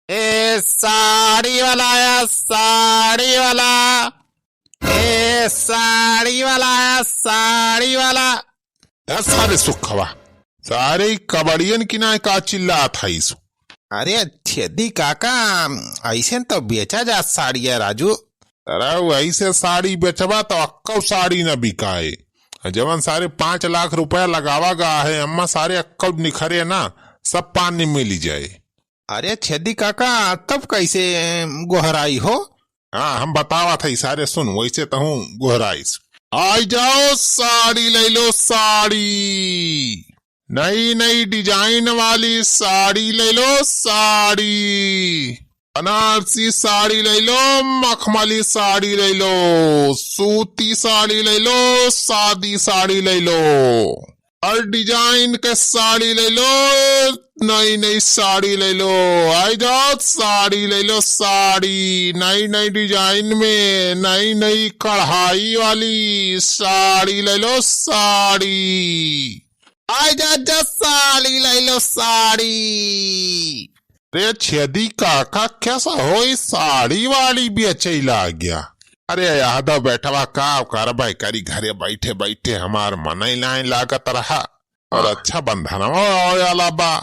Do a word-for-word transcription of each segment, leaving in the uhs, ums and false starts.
ए साड़ी वाला आया, साड़ी वाला। ए साड़ी वाला आया, साड़ी वाला। ए सारे सुखवा, सारे कबड़ियन की ना का चिल्लात हईस? अरे छेदी काका, ऐसे तो बेचा जा साड़ी है राजू। अरे वैसे साड़ी बेचबा तो अक्कौ साड़ी न बिकाए। जवन सारे पाँच लाख रुपया लगावा गा है, अम्मा सारे अक्कौ निखरे ना, सब पानी मिली जाए। अरे छेदी काका, तब कैसे गोहराई हो? हाँ, हम बतावत हई सारे, सुन, वैसे तहूँ गोहराइस। आई जाओ, साड़ी ले लो, साड़ी। नई नई design वाली साड़ी ले लो, साड़ी। बनारसी साड़ी ले लो, मखमली साड़ी ले लो, सूती साड़ी ले लो, सादी साड़ी ले लो। हर design के साड़ी ले लो, नई नई साड़ी ले लो। आई जाओ, साड़ी ले लो, साड़ी। नई नई design में, नई नई कढ़ाई वाली साड़ी ले लो, साड़ी। आई जा, जा, साड़ी ले लो, साड़ी। रे छेदी काका, कैसा हो ई साड़ी वाड़ी बेचै लाग्या? अरे यादव बेटवा, का करबै करी, घरे बैठे बैठे हमार मनई नाई लागत रहा। और हाँ। अच्छा बंधनवा आवे वाला बा,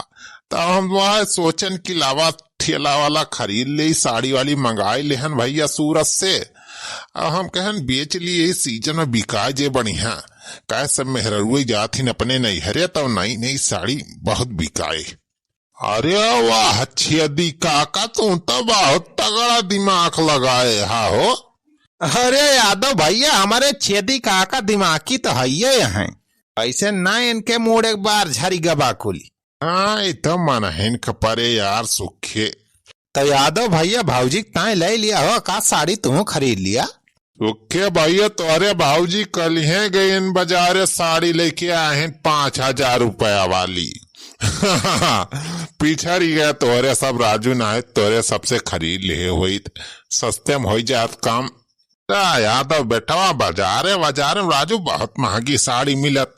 तब हम वह सोचन कि लावा ठेला वाला खरीद ले, साड़ी वाली मंगाई लेहन भैया सूरत से। अब हम कहन बेच लिए, इस season में बिका जे बढ़िया, काहे सब मेहररुए जात हिन अपने नैहरे, तब नई नई साड़ी बहुत बिकाए। अरे वाह छेदी काका, तू तो बहुत तगड़ा दिमाग लगाए हा हो। अरे यादव भैया, हमारे छेदी काका दिमागी तो हइये हैं, ऐसे ना इनके मूड़ एक बार झरी गबा कुली। हाँ, ई तो मनहिन क परे यार सुखे। तो यादव भैया, भौजी क ताई ले लिया हो का साड़ी, तू खरीद लिया? सुखे भैया, तोहरे भौजी कलिहे गइन बजारे, साड़ी लेके आहिन पाँच हजार रुपया वाली। पिछड़ी गए तोहरे सब राजू, नाहीं तोहरे सबसे खरीद लिहे होइत, सस्ते में होइ जात काम। का यादव बेटवा, बजारे बजारे में राजू बहुत महंगी साड़ी मिलत,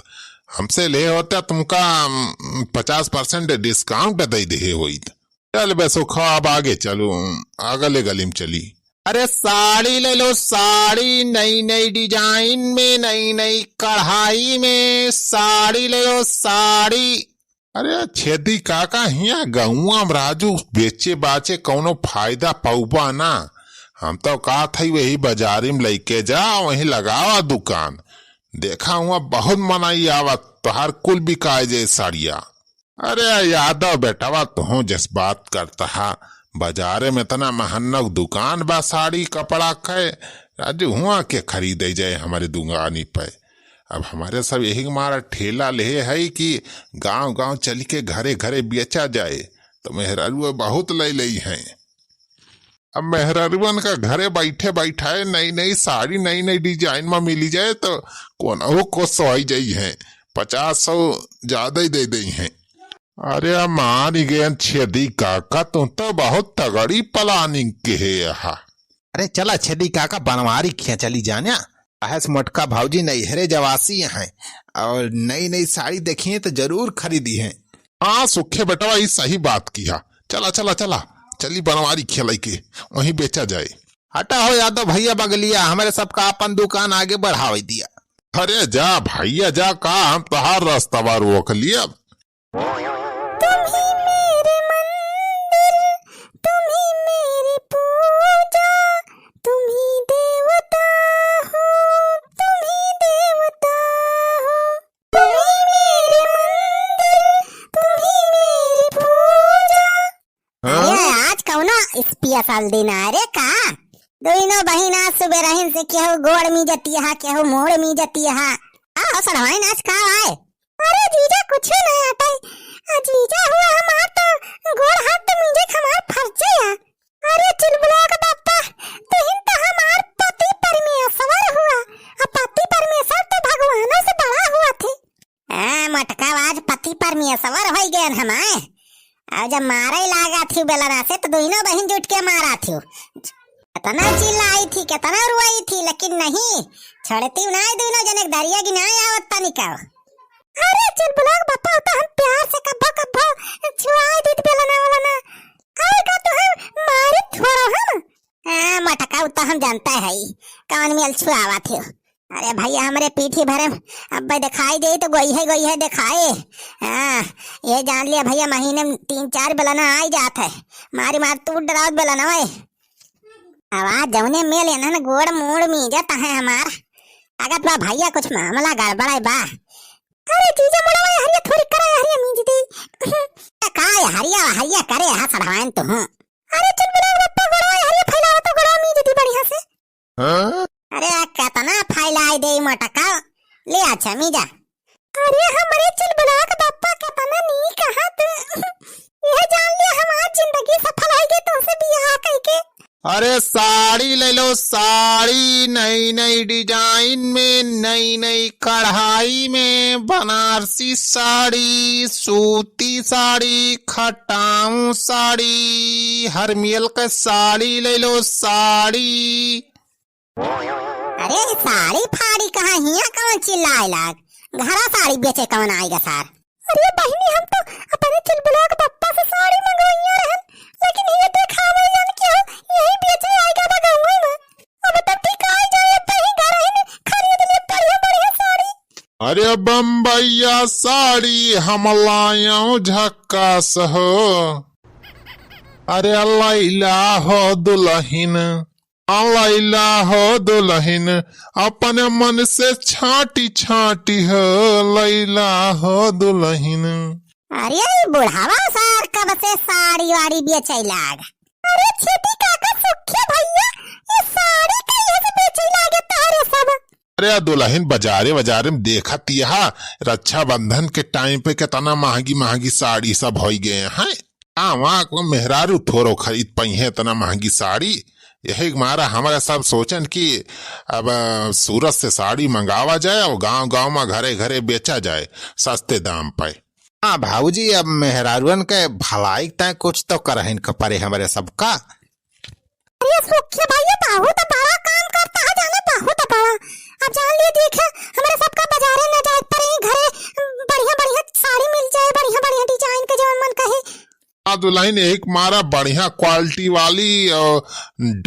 हमसे ले होते तुमका, उम, पचास percent discount दे दिहे होइत। चल बे सुखा, अब आगे चलू, अगले गली में चली। अरे साड़ी ले लो साड़ी, नई नई design में, नई नई कढ़ाई में साड़ी ले लो साड़ी। अरे छेदी काका, हियाँ गौआ में राजू बेचे बाचे कौनो फायदा पौबा ना। हम तो कहत हई वही बजारी में लइके जा, वहीं लगावा दुकान। देखा हुआ बहुत मनई आवत, तोहार कुल बिकाए जाए साड़िया। अरे यादव बेटवा, तुहूँ जस बात करता हा, बजारे में इतना महन्नक दुकान बा साड़ी कपड़ा के, राजू हुआ के खरीदे जाए हमारे दुकानी पे। अब हमारे सब यही के मारा ठेला लेहे है कि गांव गांव चल के घरे घरे बेचा जाए, तो मेहरारू बहुत ले लेई हैं। अब मेहरारुअन का घरे बैठे बैठाए नई नई साड़ी नई नई design में मिली जाए तो कोनहू को सोई जाई हैं, पचास सौ ज्यादा ही दे देई हैं। अरे मान गए छेदी काका, तू तो बहुत तगड़ी planning के है हा। अरे चला छेदी काका, बनवारी खिया चली जाना। काहे से मोटका भौजी नैहरे जवासी हैं और नई नई साड़ी देखी हैं तो जरूर खरीदी हैं। हाँ सुखे बेटवा, ई सही बात किहा। चला चला चला, चली बनवारी खिया लइके, वहीं बेचा जाए। हटा हो यादव भैया बगलिया, हमरे सबका अपन दुकान आगे बढ़ावे दिया। अरे जा भैया जा, का हम तोहार रस्तवा रोक लिया? तुम ही मेरे मंदिर, तुम ही मेरी पूजा, तुम ही देवता हो, तुम ही देवता हो। तुम ही मेरे मंदिर, तुम ही मेरी पूजा। हाँ? अरे, आज कौनो special दिन है रे का? दुइनो बहिन आज सुबह रहिन से केहू गोड़ मीजतिया, केहू मोड़ मीजतिया। आओ सड़वाइन, आज का आए? अरे जीजा, कुछ ना आटे। आ जीजा हुआ हमार तो गोड़ हाथ तो मीजे हमार फर्ज है। अरे चुलबुला के बापा, तुहिन तो हमार पति परमेश्वर हुआ। आ पति परमेश्वर तो भगवानों से बड़ा हुआ थे। आ, मोटका आज पति परमेश्वर होई गए हमारे। आ जब मारे लागा थी बेलना से तो दोनों बहिन जुट के मारा थी। कितना चिल्लाई थी, कितना रुआई थी, लेकिन नहीं, छोड़ती नहीं दोनों जने, दरिया की नहीं आवत तनिका। अरे चुलबुला के बापा, तो हम प्यार से कब्बो कब्बो छुआए दीत बेलना वाला ना। आएगा तो हम अब तो हम जानता है कौन मेल छुआवा थे। अरे भैया, हमरे पीठी भरे अब्बे दिखाई दे तो गोई है, गोई है दिखाए। हाँ, ये जान लिया भैया, महीने में तीन चार बेलना आई जात है। मारी मार तू डरावत बेलना है। आवाज जौने मेल एनन गोड़ मोड़ मीजत है हमार। लागत बा भैया कुछ मामला गड़बड़ है बा। अरे जीजा मुड़वा, हरिया थोड़ी करा, हरिया मीज दी। का ये हरिया, हरिया करे हा सड़वाइन तू हूँ। अरे चुलबुला बप्पा गोड़वा, हरिया फैलावा तो गोड़वा मीज दी बढ़िया से। हाँ? अरे आ केतना फैलाई दे मटका। ले अच्छा मीजा। अरे हमरे चुलबुला के बप्पा केतना नीक हाथ। यह जान लिया हमार जिंदगी सफल है गई तुमसे बियाह करके। अरे साड़ी ले लो, साड़ी, नई नई design में, नई नई कढ़ाई में, बनारसी साड़ी, सूती साड़ी, खटाऊ साड़ी, हर मेल के साड़ी ले लो, साड़ी। अरे साड़ी फाड़ी कहाँ हिया कौन चिल्लाए लाग, घरा साड़ी बेचे कौन आएगा सार। अरे बहिनी, हम तो अपने चुलबुला के बप्पा से साड़ी मंगवाइया रहन, लेकिन ये देखावे जान के हो, यही बेचे आएगा बा गाँव में। अब तो टिकाई जाए, अब तो ही घर ही में खरीद ले बढ़िया बढ़िया साड़ी। अरे बम्बैया साड़ी हम लायो झक्कास हो। अरे लैला हो दुलहिन, आ लैला हो दुलहिन, अपने मन से छाँटी छाँटी हो, लैला हो दुलहिन। अरे ई बुढ़ावा सार कब से साड़ी वाड़ी बेचे लाग? अरे छेदी काका, सुखे भैया, ये साड़ी कहिए से बेचे लागे तारे सब? अरे आ दुलहिन, बजारे बजारे में देखत यहा रक्षाबंधन के time पे केतना महँगी महँगी साड़ी सब होइ गए हैं। हाँ, वहाँ को मेहरारू थोरो खरीद पइहैं एतना महँगी साड़ी। यही मारा हमरा सब सोचन कि अब, अ, सूरत से साड़ी मंगावा जाए और गाँव गाँव में घरे घरे बेचा जाए सस्ते दाम पे। हाँ भाऊजी, अब मेहरारुअन के भलाई तय कुछ तो करहिन क परे हमरे सबका। अरे सुखिया भैया, बहुत बड़ा काम करता है जाने, बहुत बड़ा। अब जान लिए, देखे, हमरे सबका बजारे न जाए परे, घरे बढ़िया बढ़िया साड़ी मिल जाए, बढ़िया बढ़िया design के जवन मन कहे। हाँ दुलहिन, एक मारा बढ़िया quality वाली, अ,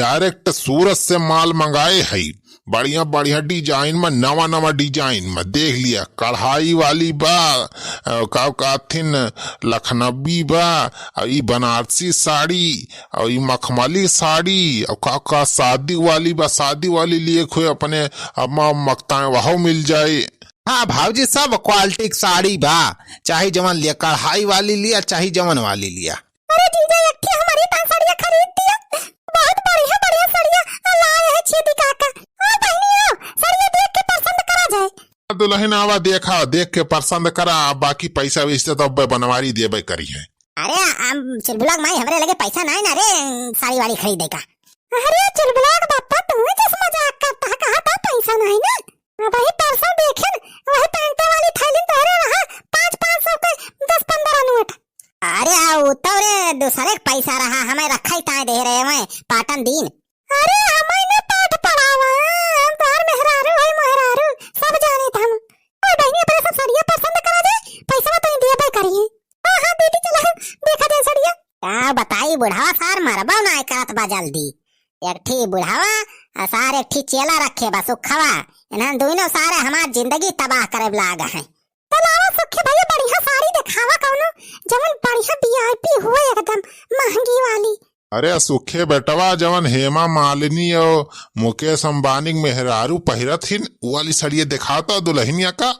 direct सूरत से माल मंगाए हई। बढ़िया बढ़िया design में, नवा नवा design में देख लिया, कढ़ाई वाली बा, अ, का कहथिन, लखनवी बा, अ, ई बनारसी साड़ी, अ, ई मखमली साड़ी, अ, का का शादी वाली बा, शादी वाली लिए खोए अपने अम्मा मकताएं वहौ मिल जाए। हाँ भाऊजी, सब quality के साड़ी बा, चाहे जवन लिया, कढ़ाई वाली लिया, चाहे जवन वाली लिया। अरे जीजा, एक ठे हमरे तान सड़िया खरीद दिया। बहुत बढ़िया, बढ़िया सड़िया लाए है छेदी काका। ओ बहिनी, आओ, सड़िया देख के पसंद करा जाए। दुलहिन आवा, देखा, देख के पसंद करा, बाकी पैसा वैसे तो अब बनवारी देबे करी है। अरे, हम चुलबुला के माई, हमरे लगे पैसा नाई ना रे, साड़ी वाड़ी खरीदे का। अरे चुलबुला के बप्पा, तू जस मजाक करता है, कहा था पैसा नाई ना। अब वही परसों देखे न, वही पैंटे वाली थैली तोहरे रहा, पाँच पाँच सौ के दस पन्द्रह नोट। अरे, आ, उ तो रे, दूसरे के पैसा रहा, हमें रखा ही ताए दे रहे हैं, पाटन दीन। अरे, हमें न पाठ पढ़ावा, हम तोहर मेहरारू है, मेहरारू, सब जाने थे हम। ओ बहिनी, अपने सब सड़िया पसंद करा जाए, पैसा तो ही देबे करिए। हाँ, हाँ, दीदी, चला, देखा जाए सड़िया। का बताई, बुढ़ावा सार मरबो ना करत बा जल्दी। एक ठी बुढ़ावा, आ सार एक ठी चेला रखे बा सुखवा। इन्हन दुइनो सारे हमार जिंदगी तबाह करे लाग हैं। चलावा सुखे भैया, बढ़िया साड़ी देखावा कौनो, जवन बढ़िया VIP हुए एकदम महंगी वाली। अरे सुखे बेटवा, जवन हेमा मालिनी और मुकेश अंबानी के मेहरारू पहिरत हिन, उ वाली सड़िए देखाता दुलहिनिया का।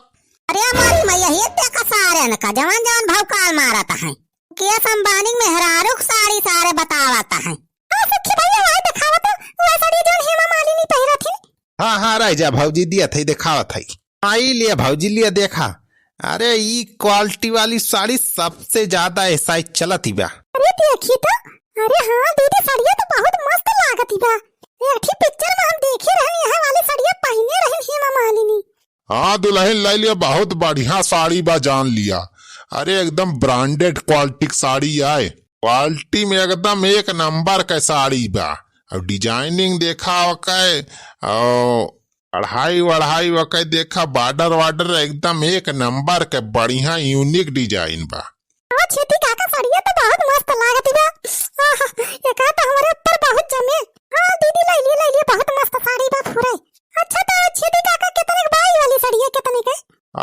अरे हमारी मैया, ये देखा सारे न का जवन जवन भौकाल मारत हैं। मुकेश अंबानी के मेहरारू के साड़ी सारे बतावत हैं। हाँ सुखे भैया, वही देखावा तो, वही साड़ी जवन हेमा मालिनी पहिरत हिन। हाँ, हाँ, रह जा भौजी, दिया थे, देखावत है। आई लिया भौजी, लिया देखा। अरे, ई quality वाली साड़ी सबसे ज्यादा ए size चलत ही बा। अरे, देखी तो। अरे हाँ दीदी, सड़िया तो बहुत मस्त लागत ही बा। एक ठी picture में हम देखे रहन, यह वाली सड़िया पहिने रहन हेमा मालिनी। हाँ दुलहिन, ले लिया, बहुत बढ़िया साड़ी बा, जान लिया। अरे, एकदम branded quality के साड़ी आए। Quality में एकदम एक नंबर के साड़ी बा। अब designing देखा ओके, और कढ़ाई वढ़ाई ओके देखा, border वार्डर एकदम एक नंबर के बढ़िया unique design बा। हाँ छेदी काका, सड़िया तो बहुत मस्त लागत बा। आहा, एका तो हमरे ऊपर बहुत जमे। हाँ दीदी, ले ली, ले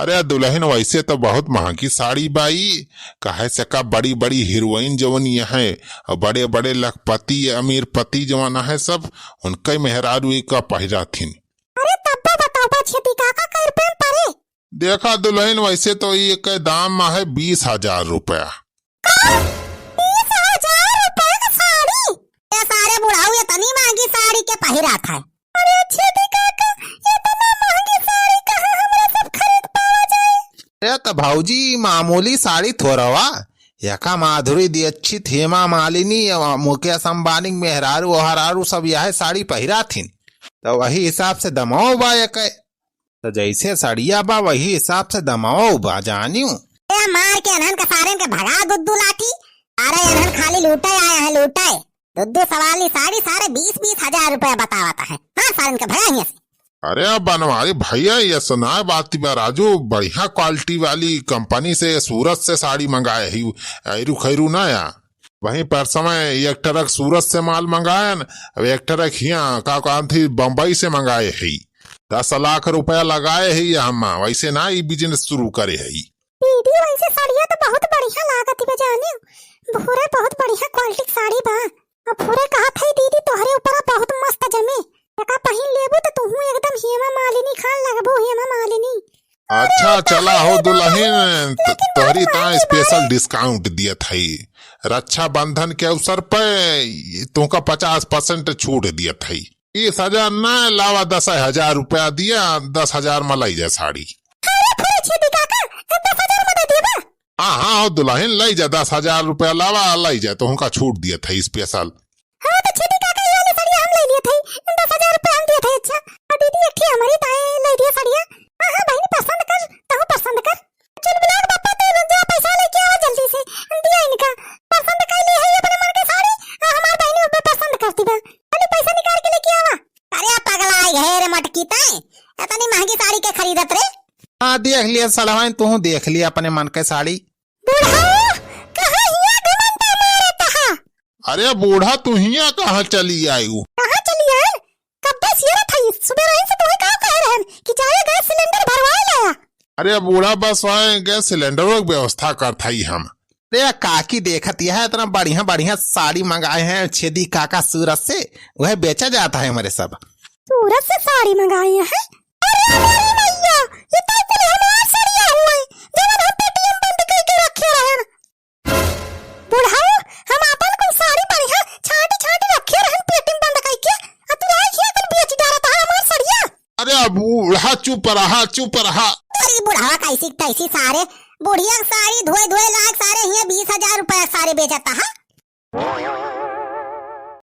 अरे दुलहिन, वइसे तो बहुत महँगी साड़ी बा ई, काहे से का बड़ी बड़ी हीरोइन जवन ई हैं, अउर बड़े बड़े लखपति अमीरपति जवन हैं सब, उनके मेहरारू ई का पहिरथिन। अरे तब्बो बताओ बा छेदी काका, कै रुपया में परे? देखा दुलहिन, वइसे तो ई के दाम है बीस हजार रुपया। का? बीस हजार रुपया कै साड़ी? ए सारे बुढ़ऊ, एतनी महँगी साड़ी के पहिरत है? अरे छेदी काका, एतना महँगी साड़ी कहाँ हमरे सब खरीद पावा जाए? अरे त भौजी, मामूली साड़ी थोरवा, एका माधुरी दीक्षित, हेमा मालिनी, अउ मुकेश अंबानी के मेहरारू ओहरारू सब यह साड़ी पहिरथिन, त वही हिसाब से दमउ बा एके। त जइसे सड़िया बा, वही हिसाब से दमउ बा, जानिउ। ए, मार के अनहन के सारेन के भगा दुद्दू लाठी। अरे अनहन खाली लूटे आए हैं, लूटे। दुद्दू सवाली साड़ी सारे बीस बीस हजार रुपया बतावत है। हाँ, सारेन के भगा हियाँ से। अरे बनवारी भइया, ये सुनाए बात बा राजू, बढ़िया quality वाली company से सूरत से साड़ी मंगाए ही, ऐरू खैरू ना या। वहीं पर समय एक ट्रक सूरत से माल मंगायन, अब एक ट्रक हियाँ का कहन थी बम्बई से मंगाए ही। दस लाख रुपया लगाए ही हम, वइसे ना ई business शुरू करे ही। दीदी, वइसे साड़िया तो बहुत बढ़िया लागत बा जाने, भूरे बहुत बढ़िया quality के साड़ी बा। अब भूरे कहत है दीदी, तोहरे ऊपर बहुत मस्त जमे, एका पहिन लेबू तो तुहू एकदम हेमा मालिनी खान लगबू, हेमा मालिनी। अच्छा, चला हो दुलहिन, त-, तोहरी ताईं special discount दियत हई। रक्षाबंधन के अवसर पे तुमका पचास percent छूट दियत हई। बीस हजार ना लावा, दस हजार रुपया दिया, दस हजार में लई जा साड़ी। अरे फुरे छेदी काका, ए दस हजार में दे दिया बा? हाँ, हाँ, हो दुलहिन, लई जा, दस हजार रुपया लावा, लई जा, तुमका छूट दियत हई special। हाँ, त छेदी काका, ई वाली साड़िया हम लइ लियत हई, दस हजार रुपया हम दियत हई। अच्छा, अ दीदी, एक ठे हमरी ताईं लइ दिया साड़िया। हाँ, हाँ, बहिनी, पसंद कर, तहूँ पसंद कर। चुलबुलाक बापा, तू जा, पैसा लेके आवा जल्दी से, दिया इनका। पसंद कर ली है अपने मन के साड़ी, आ हमार बहिनी अबे पसंद करती बा। चली, पैसा निकाल के लेके आवा। अरे, पगलाई है रे मटकी, तैं एतनी महँगी साड़ी के खरीदत रे? हाँ, देख लिया सड़वाइन, तू देख लिया अपने मन के साड़ी। बुढ़ऊ, कहाँ हिया घुमंता मारत हा? अरे बूढ़ा, तू हिया कहाँ चली आयु? कहाँ चली आए? कब्बे सियरत हई, सुबेरहिन से तोहे का कहे रहन कि जाए गैस सिलेंडर भरवाए लाया। अरे बूढ़ा, बस वहाँ गैस सिलेंडरों की व्यवस्था करत हई हम। अरे काकी, देखत यह इतना बढ़िया बढ़िया साड़ी मंगाए हैं छेदी काका सूरत से, वह बेचा जाता है हमारे सब। सूरत से साड़ी मंगाए हैं? अरे मेरी मैया, ये तो कुल हमार साड़िया हुए, जवन हम पेटी में बंद करके रखे रहन। बुढ़ऊ, हम आपन कुल साड़ी बढ़िया छांट छांट रखे रहन पेटी में बंद करके, आ तू लाई हिया कुल बेच डारत हा हमार सड़िया। अरे बूढ़ा, चुप रहा, चुप रहा। अरे बुढ़वा, कैसी तैसी सारे, बुढ़िया के साड़ी धोए धोए लायक सारे हिया बीस हजार रुपया सारे बेचत हा।